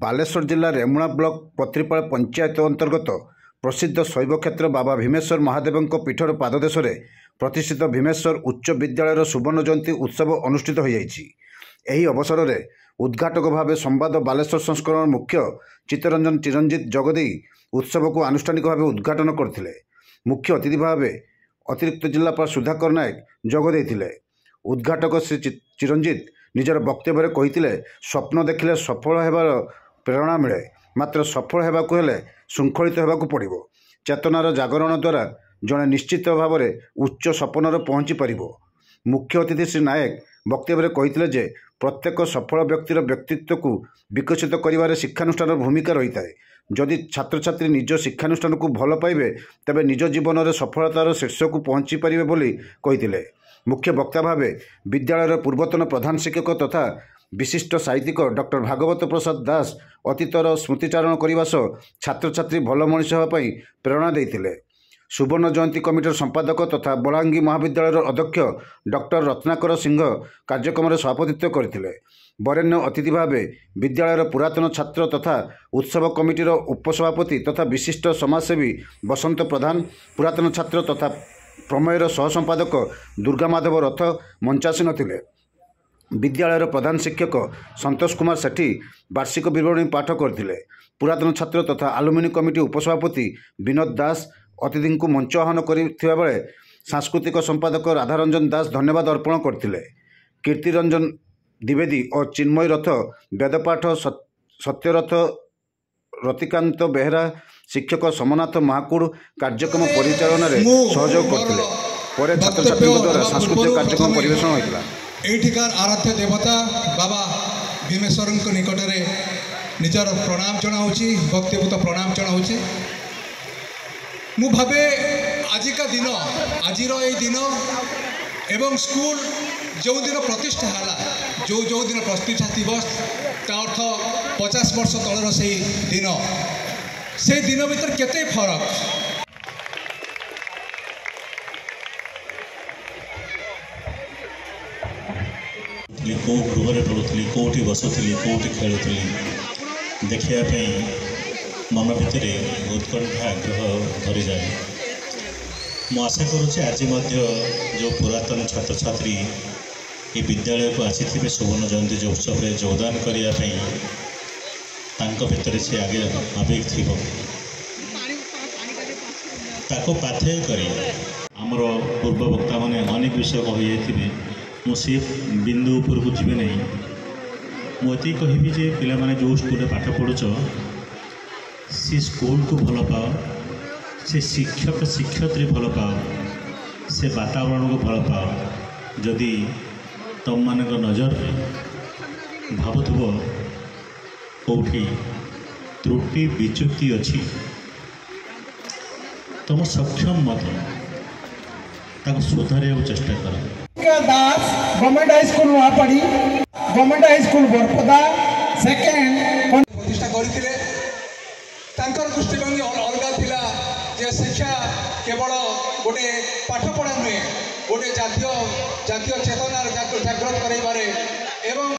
ବାଲେଶ୍ୱର ଜିଲ୍ଲା ରେମୁଣା ବ୍ଲକ ପତ୍ରିପାଳ ପଞ୍ଚାୟତ ଅନ୍ତର୍ଗତ ପ୍ରସିଦ୍ଧ ଶୈବକ୍ଷେତ୍ର ବାବା ଭୀମେଶ୍ୱର ମହାଦେବଙ୍କ ପୀଠର ପାଦଦେଶରେ ପ୍ରତିଷ୍ଠିତ ଭୀମେଶ୍ୱର ଉଚ୍ଚ ବିଦ୍ୟାଳୟର ସୁବର୍ଣ୍ଣ ଜୟନ୍ତୀ ଉତ୍ସବ ଅନୁଷ୍ଠିତ ହୋଇଯାଇଛି। ଏହି ଅବସରରେ ଉଦ୍ଘାଟକ ଭାବେ ସମ୍ବାଦ ବାଲେଶ୍ୱର ସଂସ୍କରଣର ମୁଖ୍ୟ ଚିତ୍ତରଞ୍ଜନ ଚିରଞ୍ଜିତ ଯୋଗଦେଇ ଉତ୍ସବକୁ ଆନୁଷ୍ଠାନିକ ଭାବେ ଉଦ୍ଘାଟନ କରିଥିଲେ। ମୁଖ୍ୟ ଅତିଥି ଭାବେ ଅତିରିକ୍ତ ଜିଲ୍ଲାପାଳ ସୁଧାକର ନାୟକ ଯୋଗ ଦେଇଥିଲେ। ଉଦ୍ଘାଟକ ଶ୍ରୀ ଚିରଞ୍ଜିତ ନିଜର ବକ୍ତବ୍ୟରେ କହିଥିଲେ, ସ୍ୱପ୍ନ ଦେଖିଲେ ସଫଳ ହେବାର ପ୍ରେରଣା ମିଳେ, ମାତ୍ର ସଫଳ ହେବାକୁ ହେଲେ ଶୃଙ୍ଖଳିତ ହେବାକୁ ପଡ଼ିବ। ଚେତନାର ଜାଗରଣ ଦ୍ୱାରା ଜଣେ ନିଶ୍ଚିତ ଭାବରେ ଉଚ୍ଚ ସପନରେ ପହଞ୍ଚି ପାରିବ। ମୁଖ୍ୟ ଅତିଥି ଶ୍ରୀ ନାୟକ ବକ୍ତବ୍ୟରେ କହିଥିଲେ ଯେ ପ୍ରତ୍ୟେକ ସଫଳ ବ୍ୟକ୍ତିର ବ୍ୟକ୍ତିତ୍ୱକୁ ବିକଶିତ କରିବାରେ ଶିକ୍ଷାନୁଷ୍ଠାନର ଭୂମିକା ରହିଥାଏ। ଯଦି ଛାତ୍ରଛାତ୍ରୀ ନିଜ ଶିକ୍ଷାନୁଷ୍ଠାନକୁ ଭଲ ପାଇବେ, ତେବେ ନିଜ ଜୀବନରେ ସଫଳତାର ଶୀର୍ଷକୁ ପହଞ୍ଚି ପାରିବେ ବୋଲି କହିଥିଲେ। ମୁଖ୍ୟ ବକ୍ତା ଭାବେ ବିଦ୍ୟାଳୟର ପୂର୍ବତନ ପ୍ରଧାନ ଶିକ୍ଷକ ତଥା ବିଶିଷ୍ଟ ସାହିତ୍ୟିକ ଡକ୍ଟର ଭାଗବତ ପ୍ରସାଦ ଦାସ ଅତୀତର ସ୍ମୃତିଚାରଣ କରିବା ସହ ଛାତ୍ରଛାତ୍ରୀ ଭଲ ମଣିଷ ହେବା ପାଇଁ ପ୍ରେରଣା ଦେଇଥିଲେ। ସୁବର୍ଣ୍ଣ ଜୟନ୍ତୀ କମିଟିର ସମ୍ପାଦକ ତଥା ବଲାଙ୍ଗୀ ମହାବିଦ୍ୟାଳୟର ଅଧ୍ୟକ୍ଷ ଡକ୍ଟର ରତ୍ନାକର ସିଂହ କାର୍ଯ୍ୟକ୍ରମରେ ସଭାପତିତ୍ୱ କରିଥିଲେ। ବରେଣ୍ୟ ଅତିଥି ଭାବେ ବିଦ୍ୟାଳୟର ପୁରାତନ ଛାତ୍ର ତଥା ଉତ୍ସବ କମିଟିର ଉପସଭାପତି ତଥା ବିଶିଷ୍ଟ ସମାଜସେବୀ ବସନ୍ତ ପ୍ରଧାନ, ପୁରାତନ ଛାତ୍ର ତଥା ପ୍ରମେୟର ସହସମ୍ପାଦକ ଦୁର୍ଗାମାଧବ ରଥ ମଞ୍ଚାସୀନ ଥିଲେ। ବିଦ୍ୟାଳୟର ପ୍ରଧାନ ଶିକ୍ଷକ ସନ୍ତୋଷ କୁମାର ସେଠୀ ବାର୍ଷିକ ବିବରଣୀ ପାଠ କରିଥିଲେ। ପୁରାତନ ଛାତ୍ର ତଥା ଆଲୁମିନି କମିଟି ଉପସଭାପତି ବିନୋଦ ଦାସ ଅତିଥିଙ୍କୁ ମଞ୍ଚ ଆହ୍ୱାନ କରିଥିବା ବେଳେ ସାଂସ୍କୃତିକ ସମ୍ପାଦକ ରାଧାରଞ୍ଜନ ଦାସ ଧନ୍ୟବାଦ ଅର୍ପଣ କରିଥିଲେ। କୀର୍ତ୍ତିରଞ୍ଜନ ଦ୍ୱିବେଦୀ ଓ ଚିନ୍ମୟ ରଥ ବେଦପାଠ, ସତ୍ୟରଥ, ରତିକାନ୍ତ ବେହେରା, ଶିକ୍ଷକ ସୋମନାଥ ମହାକୁଡ଼ କାର୍ଯ୍ୟକ୍ରମ ପରିଚାଳନାରେ ସହଯୋଗ କରିଥିଲେ। ପରେ ଛାତ୍ରଛାତ୍ରୀଙ୍କ ଦ୍ୱାରା ସାଂସ୍କୃତିକ କାର୍ଯ୍ୟକ୍ରମ ପରିବେଷଣ ହୋଇଥିଲା। ଏଇଠିକାର ଆରାଧ୍ୟ ଦେବତା ବାବା ଭୀମେଶ୍ୱରଙ୍କ ନିକଟରେ ନିଜର ପ୍ରଣାମ ଜଣାଉଛି, ଭକ୍ତିଭୂତ ପ୍ରଣାମ ଜଣାଉଛି। ମୁଁ ଭାବେ ଆଜିକା ଦିନ, ଆଜିର ଏଇ ଦିନ ଏବଂ ସ୍କୁଲ ଯେଉଁଦିନ ପ୍ରତିଷ୍ଠା ହେଲା, ଯେଉଁ ଯେଉଁ ଦିନ ପ୍ରତିଷ୍ଠା ଦିବସ, ତା ଅର୍ଥ 50 ବର୍ଷ ତଳର ସେଇ ଦିନ, ସେଇ ଦିନ ଭିତରେ କେତେ ଫରକ। କେଉଁ ଗୃହରେ ପଢ଼ୁଥିଲି, କେଉଁଠି ବସୁଥିଲି, କେଉଁଠି ଖେଳୁଥିଲି, ଦେଖିବା ପାଇଁ ମନ ଭିତରେ ଉତ୍କଣ୍ଠା ଆଗ୍ରହ ଧରିଯାଏ। ମୁଁ ଆଶା କରୁଛି ଆଜି ମଧ୍ୟ ଯେଉଁ ପୁରାତନ ଛାତ୍ରଛାତ୍ରୀ ଏ ବିଦ୍ୟାଳୟକୁ ଆସିଥିବେ ସୁବର୍ଣ୍ଣ ଜୟନ୍ତୀ ଯେଉଁ ଉତ୍ସବରେ ଯୋଗଦାନ କରିବା ପାଇଁ, ତାଙ୍କ ଭିତରେ ସେ ଆଗେ ଆବେଗ ଥିବ, ତାକୁ ପାଥେୟ କରି ଆମର ପୂର୍ବ ବକ୍ତାମାନେ ଅନେକ ବିଷୟ କହିଯାଇଥିବେ। ମୁଁ ସେ ବିନ୍ଦୁ ଉପରକୁ ଯିବେ ନାହିଁ। ମୁଁ ଏତିକି କହିବି ଯେ ପିଲାମାନେ ଯେଉଁ ସ୍କୁଲରେ ପାଠ ପଢ଼ୁଛ, ସେ ସ୍କୁଲକୁ ଭଲ ପାଅ, ସେ ଶିକ୍ଷକ ଶିକ୍ଷୟିତ୍ରୀ ଭଲ ପାଅ, ସେ ବାତାବରଣକୁ ଭଲ ପାଅ। ଯଦି ତୁମମାନଙ୍କ ନଜରରେ ଭାବୁଥିବ କେଉଁଠି ତ୍ରୁଟି ବିଚ୍ୟୁତି ଅଛି, ତୁମ ସକ୍ଷମ ମତେ ତାକୁ ସୁଧାରିବାକୁ ଚେଷ୍ଟା କର। Das, government high school Nuapadi, government high school Barapada second ପ୍ରତିଷ୍ଠା କରିଥିଲେ। ତାଙ୍କର ଦୃଷ୍ଟିଭଙ୍ଗୀ ଅଲଗା ଥିଲା ଯେ ଶିକ୍ଷା କେବଳ ଗୋଟେ ପାଠପଢ଼ା ନୁହେଁ, ଗୋଟେ ଜାତୀୟ ଚେତନାର ଜାଗ୍ରତ କରାଇବାରେ ଏବଂ